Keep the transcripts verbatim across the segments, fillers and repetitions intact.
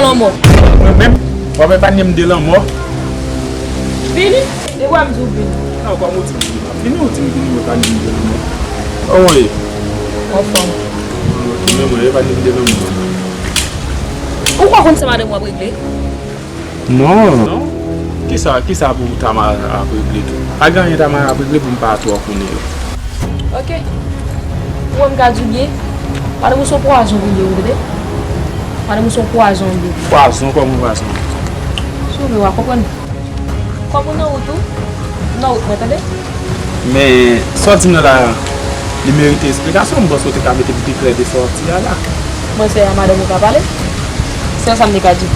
Lanmò. Mwen menm, w ap epanye m de lanmò. Vini. E wè m di w vini. Non, kòm ou di m vini, m ap vini, ou di m vini, ou epanye m de lanmò. Owoye. Anfòm. Ou menm, ou epanye m de lanmò. Ou pa konn se madanm w ap regle? Non. Non? Kisa, kisa pou Tamara ap regle tou? Pa gen anyen Tamara ap regle pou m pa twò konnen yo. Ok. Ou wè m ka di w byen, madanm ou se yon pwazon pou li, ou tande? Madanm ou se yon pwazon pou li. Pwazon? Kòman pwazon? Si w vle, w a konprann. Kòm ou nan wout ou, nan wout mwen, tande? Men, sa w di m nan la, li merite eksplikasyon, m panse w te ka mete m pi klè de sa w ap di a la. Mwen se a madanm ou ka pale? Se sa m te ka di.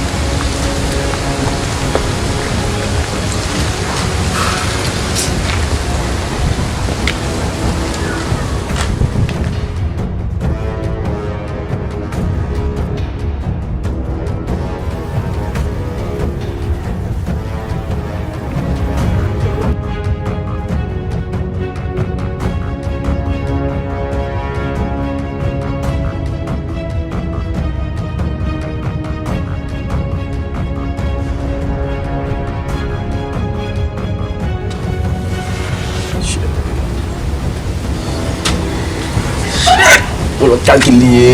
Yon lòt kalkil li ye.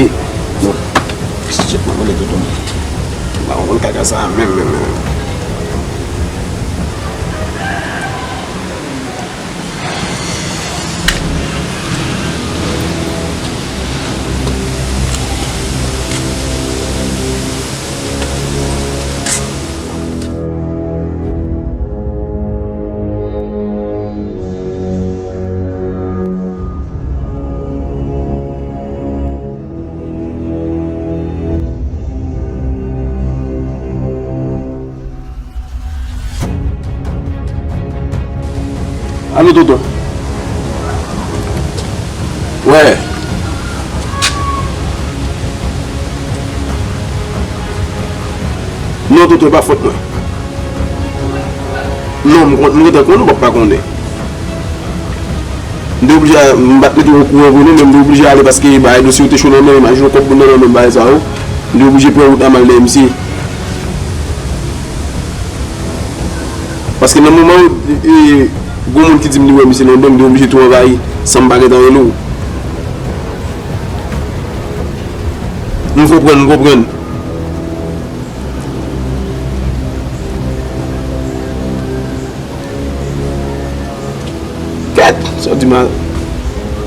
Non. Shit, mwen konnen tout moun. Mwen pa konn kaka sa menm, menm, menm. Alo, tonton. Wè. Non, tonton, e pa fòt mwen. Non, m konn, m gentan konn ou, w ap pa konnen. M te oblije, m pa t mete w okouran vre non, men m te oblije ale paske bagay dosye yo te cho nan men m, imajine w kòb moun nan nan men m, bagay sa yo. M te oblije pran wout la m al dèyè misye. Paske nan moman yo, e, e, gon moun ki di m li wè misye nan bank, m te oblije tou anvayi san m pa gentan rele w. M konprann, m konprann. Kèt, sa w di m a?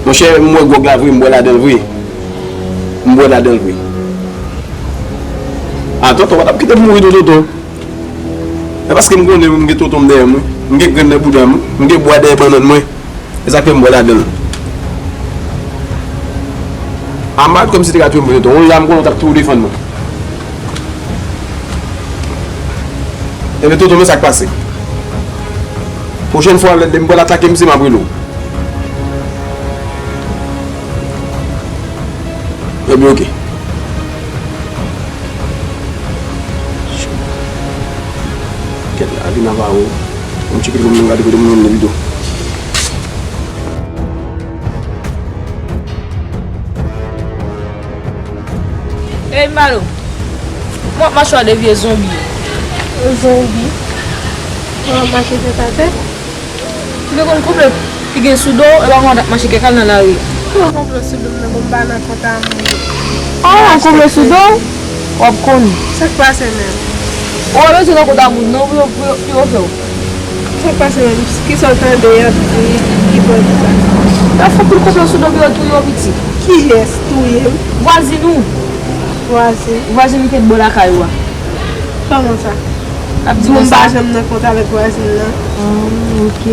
Monchè, m wè gwòg la vre, m bwè ladan l vre. M bwè ladan l vre. A, tonton, w pa t ap kite m mouri tou, tonton. E paske m konnen m gen tonton m dèyè m, wi. M gen grenn nan bouda m, wi. M gen bwa dèyè bannann mwen. E sa k fè m bwè ladan l. A, m pa t kwè misye te ka touye m pou tonton. Yon jan m konnen w t ap toujou defann mwen. Ebyen, tonton, men sa k pase. Pwochèn fwa, lè m pral atake misye, m ap rele w. Ebyen, oke. Kèt, lavi Navaro. Mwen tcheke pou mwen gade kote mwen mennen pito. Ey, Malo. Mwen ap mache wè de vye zonbi. Zonbi? Mwen ap mache tèt atè. Ou te konn konplo ki gen sou do w, e pa konn ap mache kèk al nan lari. Konplo sou do m nan, bon, m pa nan kont a moun. Ah, konplo sou do w? W ap konn. Sa k pase menm? Ou wè bezwen nan kont a moun nan, pou yo, pou yo, pou yo fè w. Sa k pase menm? Kisa w tande y ap di ki bò di sa? Y ap fè pil konplo sou do pou yo touye w piti. Kiyès touye m? Vwazin ou. Vwazin? Vwazin ou ki t bò lakay ou a. Kòman sa? L ap di konsa. Mwen pa janm nan kont avèk vwazin nan. Ah, ok.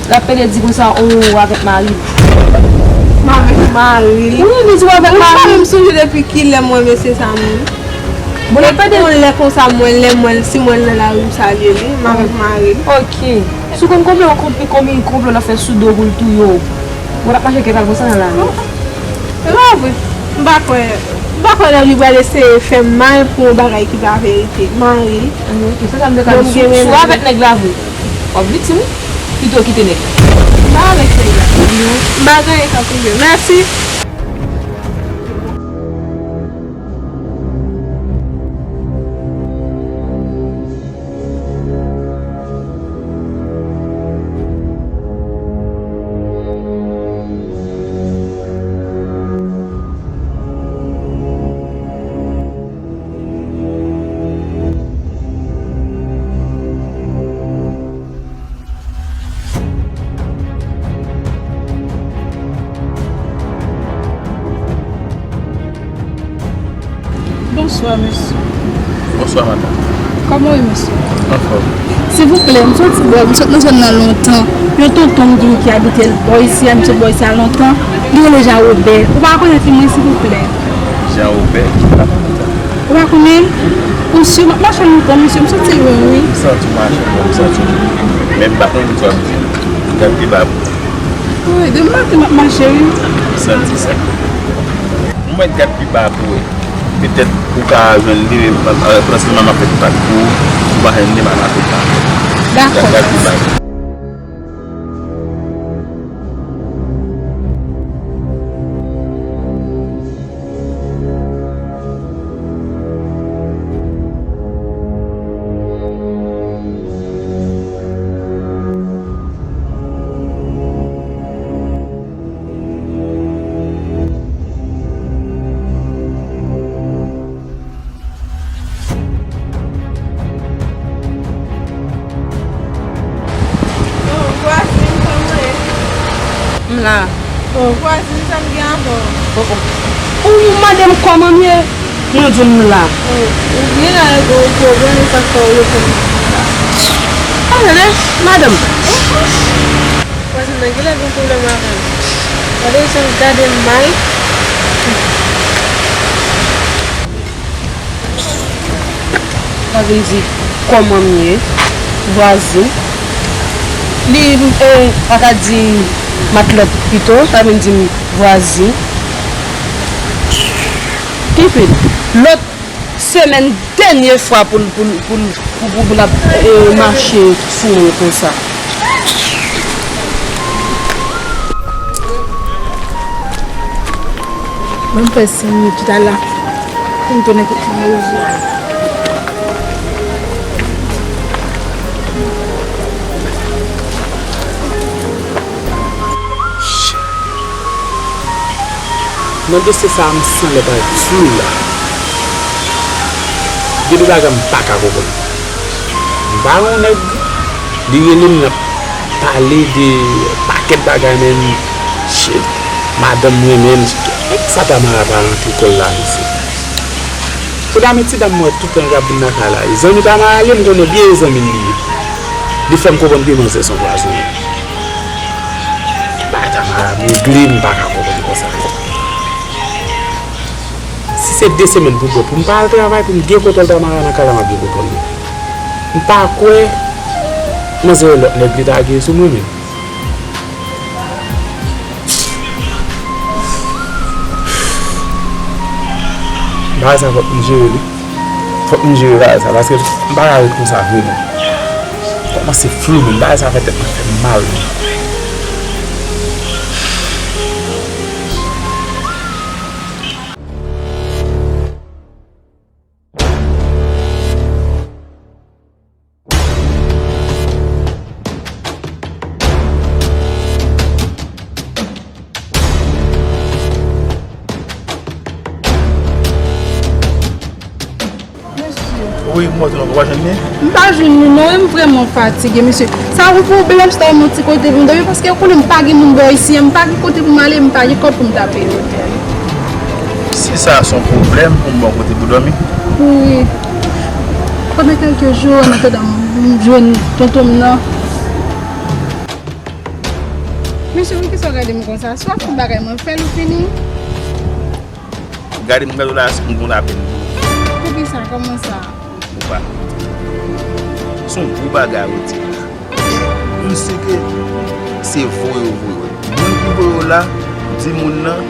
L ap pede di konsa, oh, avèk mari l. M avèk mari l. Wi, li di w avèk mari l. Ou pa menm sonje depi kilè mwen mesye sa menm. Bon, l ap pede. Yon lè konsa, mwen, lè mwen, si mwen nan lari, m salye li, m avèk mari l. Ok. Si w konn konbyen, konbyen, konbyen konplo l ap fè sou do w pou l touye w? Bon, l ap mache kèk al konsa nan lari. E pa vre. M pa kwè, m pa kwè nèg li pral eseye fè m mal pou yon bagay ki pa verite. Mari. Ah, ok, se sa m te ka di. Si w avèk nèg la vre, w ap viktim, wi. Pito w kite nèg la. M pa avèk nèg la. M pa gen anyen k ap rive. Mèsi. Bonswa, mesye. Bonswa, madanm. Kòman w ye, mesye? Anfòm. Silvouplè, m soti bò, m sot nan zòn nan lontan. Yon tonton m gen ki abite bò isi a, m sot bò isi a lontan. Li rele Jean Robert. Ou pa rekonèt li, mwen, silvouplè? Jean Robert? Ki pa konn sa? Ou pa konnen? Ou si, m ap mache lontan, mesye, m soti lwen, wi. M santi w mache lwen, m santi w. Men m pa konn ki w ap di. Gad pi ba pou. Wi, depi maten m ap mache, wi. M santi sa. Mwen gad pi ba pou. Petèt ou ka jwenn li, men, euh, pandan se tan m ap fè kontak pou ou, ou pa jwenn li, m ap fè kontak. Dakò. Gad pi ba. Oh, vwazin, kòman w ye? M la. Oh, vwazin, sa m gen avè w? Oh, oh. Ou mande m kòman m ye? Mwen di w m la. Oh, ou byen la, gen yon pwoblèm, e sa k fè w reponn m konsa. Ann tande, madanm. Vwazin nan genlè gen pwoblèm avè m. Gade jan l gade m mal. Sa vin di, kòman m ye, vwazin. Li, e, pa ka di matlòt pito, sa vin di m vwazin. Pipi, lòt semèn, dènye fwa pou l, pou l, pou l, pou, pou, pou l ap, e, mache sou mwen konsa. Ban m fè senk minit chita la pou m tounen kote m rete. Nan dosye sa a, m sanlè parèt flou la. Gen de bagay m pa ka konprann. M pa wè yon nèg, li rele m, l ap pale de pakèt bagay, men shit, madanm mwen menm, sa Tamara pa rantre kò l la, mesye. Kounye a, men ti dam mwen tout tan k ap vin nan kay la, e zanmi Tamara li ye, m konnen byen e zanmi l li ye. Li fè m konprann ke manzè se yon pwazonè. Bagay Tamara regle, m pa ka konprann konsa. Si se de semèn pou m pran pou m pa al travay, pou m gen kontwòl Tamara nan kay la, m ap gen kontwòl li. M pa kwè manzè yon lòt nèg li ta gen sou mwen menm. Bagay sa fòk m jere li. Fòk m jere bagay sa, paske m pa ka ret konsa vre non. Kòmanse flou menm, bagay sa fè tèt mwen fè m mal menm. Wi, m wè tou non, ou pa jwenn li? M pa jwenn li non, e m vrèman fatige, mesye. Sa yon pwoblèm, chita yon ti kote pou m dòmi, paske kounye a m pa gen moun bò isi a, m pa gen kote pou m ale, m pa gen kòb pou m ta peye lotèl. Si sa se yon pwoblèm pou m ba w kote pou dòmi? Wi. Pandan kèlke jou, an atandan m jwenn tonton m nan. Mesye, poukisa w gade m konsa? Si w ap fè bagay mwen, fè l ou fini. Gade m gade w la, si m gon lapenn. Poukisa? Kòman sa? Ou pa. Se yon gwo bagay ou di la. M si ke se voye yo voye w. Moun ki voye w la, di moun nan,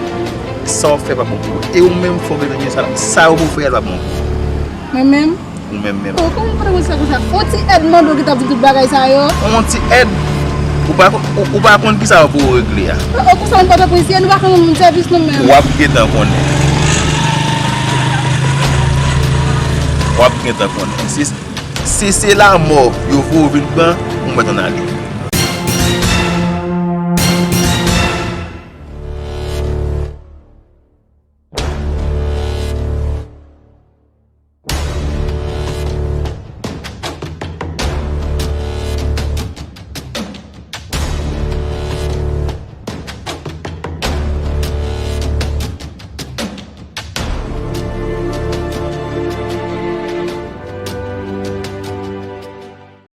sa w ap fè pa bon pou ou. E ou menm, fò w gentan gen sa, sa yo pou w fè a pa bon pou ou. Mwen menm? Ou menm menm. Oh, kòman w konn sa konsa? Fon ti èd mande w ki t ap di tout bagay sa yo. Yon ti èd? Ou pa, ou, ou pa konn ki sa yo pou w regle a? Oh, oh, konsa nou pa t ap eseye, nou pa konn moun sèvis nou menm. W ap gentan konnen. W ap gentan konnen. Si, si se lanmò yo pou w vin pran, ou mèt ann ale.